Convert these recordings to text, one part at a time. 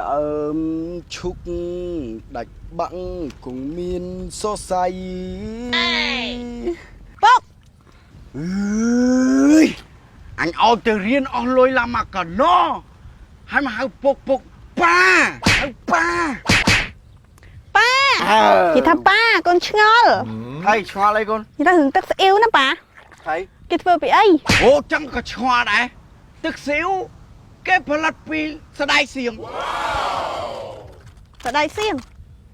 ដើមឈុកដាច់បាក់គង់មានសរសៃ ពុក អើយអញឲ្យទៅរៀនអស់លុយឡាមកកណោហើយមកហៅពុកពុកប៉ាហៅប៉ា ប៉ា អើ និយាយថាប៉ាកូនឆ្ងល់ ហើយឆ្ងល់អីកូន និយាយថារឿងទឹកស្អ៊ីវណាប៉ា ហើយ គេធ្វើពីអី អូចឹងក៏ឆ្ងល់ដែរទឹកស៊ីវគេផលិតពីស្ដាយសៀង សដៃសៀង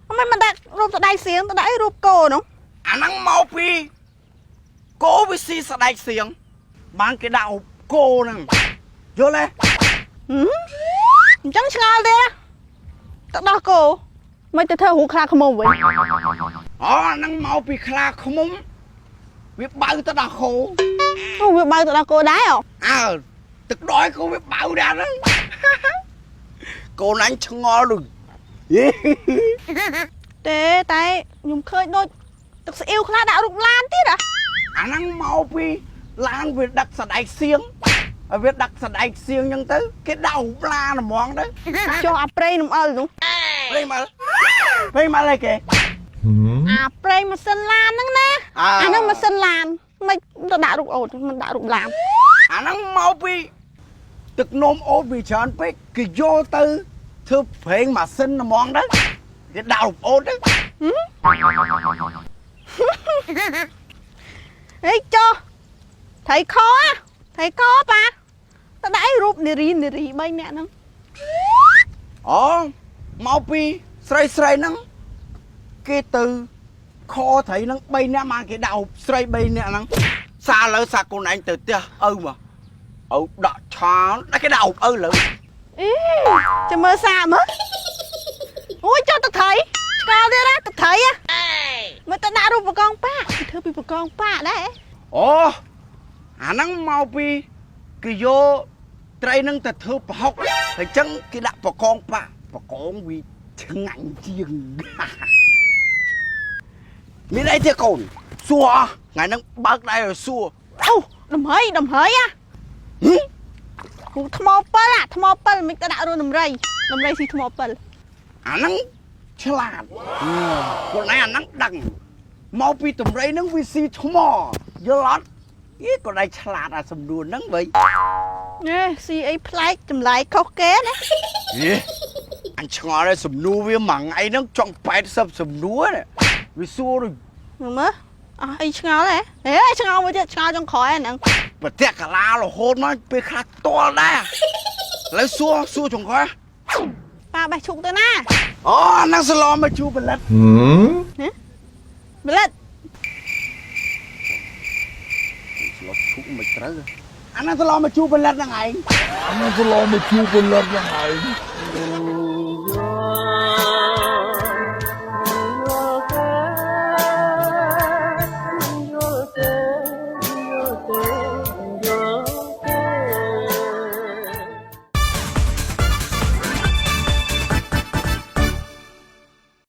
អត់មិនដាក់រូបសដៃសៀងទៅដាក់អីរូបគោនោះ អាហ្នឹងមកពីគោវាស៊ីស្ដាយសៀងបានគេដាក់រូបគោហ្នឹងយល់ទេ ហឹមអញ្ចឹងឆ្ងល់ទេទឹកដោះគោមិនទៅធ្វើរូបខ្លាឃ្មុំវិញ អូអាហ្នឹងមកពីខ្លាឃ្មុំវាបៅទៅដល់គោ អូវាបើទឹកដោះគោដែរអូ អើទឹកដយគោវាបៅដែរហ្នឹង កូនអញឆ្ងល់ដូចយេ ទេតែខ្ញុំឃើញដូចទឹកស្អ៊ីវខ្លះដាក់រូបឡានទៀតហ៎ អាហ្នឹងមកពីឡានវាដឹកសណ្ដែកសៀងហើយវាដឹកសណ្ដែកសៀងអញ្ចឹងទៅគេដាក់រូបឡានហ្មងទៅ ចុះអាប្រេងនំអិលនោះ ព្រៃមកព្រៃមកអីគេ អាប្រេងម៉ាស៊ីនឡានហ្នឹងណា អើ អាហ្នឹងម៉ាស៊ីនឡានមិនទៅដាក់រូបអូតមិនដាក់រូបឡាន អាហ្នឹងមកពីទឹកនំអូតវាច្រើនពេកគេយកទៅធ្វើប្រេងម៉ាស៊ីនហ្មងទៅគេដាក់រូបអូតទៅ ហេចុះថៃខអាថៃខប៉ាទៅដាក់អីរូបនារីនារី3នាក់ហ្នឹង អូមកពីស្រីស្រីហ្នឹងគេទៅខត្រីហ្នឹង3នាក់មកគេដាក់រូបស្រី3នាក់ហ្នឹងសារលើសារកូនឯងទៅផ្ទះឪមកឪដាក់ឆានដាក់គេដាក់រូបឪលើ អីចាំមើលសាកមើលអូយចុះទឹកថៃឆ្កល់ទៀតណាទឹកថៃហ៎មកទៅដាក់រូបបកងប៉ាគេធ្វើពីបកងប៉ាដែរ អូអាហ្នឹងមកពីគេយកត្រីហ្នឹងទៅធ្វើប្រហុកហើយចឹងគេដាក់បកងប៉ាបកងវាឆ្ងាញ់ជាង មានអីទេកូនសួរអស់ថ្ងៃហ្នឹងបើកដៃឲ្យសួរ អូដំហីដំហីអា ហឹម រូបថ្មពិលអាថ្មពិលមិនទៅដាក់រូបដំរីដំរីស៊ីថ្មពិល អាហ្នឹងឆ្លាតខ្លួនឯងអាហ្នឹងដឹងមកពីតម្រៃហ្នឹងវាស៊ីថ្មយល់អត់យីខ្លួនឯងឆ្លាតអាសំនួនហ្នឹងវិញ ណែស៊ីអីប្លែកចម្លែកខុសគេណា យេអញឆ្ងល់ហើយសំនួរវាមួយថ្ងៃហ្នឹងចង់80សំនួរនេះវាសួរដូច មើលមើលអស់អីឆ្ងល់ហ៎ហេឆ្ងល់មួយទៀតឆ្ងល់ចុងក្រោយអាហ្នឹង ប្រតិកាឡារហូតមកពេលខ្លះតល់ដែរឥឡូវសួរសួរចុងក្រោយ ប៉ាបេះឈូកទៅណា អូអាហ្នឹងសឡំមកជួផលិត បលិត ស្លុតឈុកមិនត្រូវអាហ្នឹងសឡំមកជួផលិតហ្នឹងឯង អានោះសឡំមកជួបពលរដ្ឋយ៉ាងឯង អូ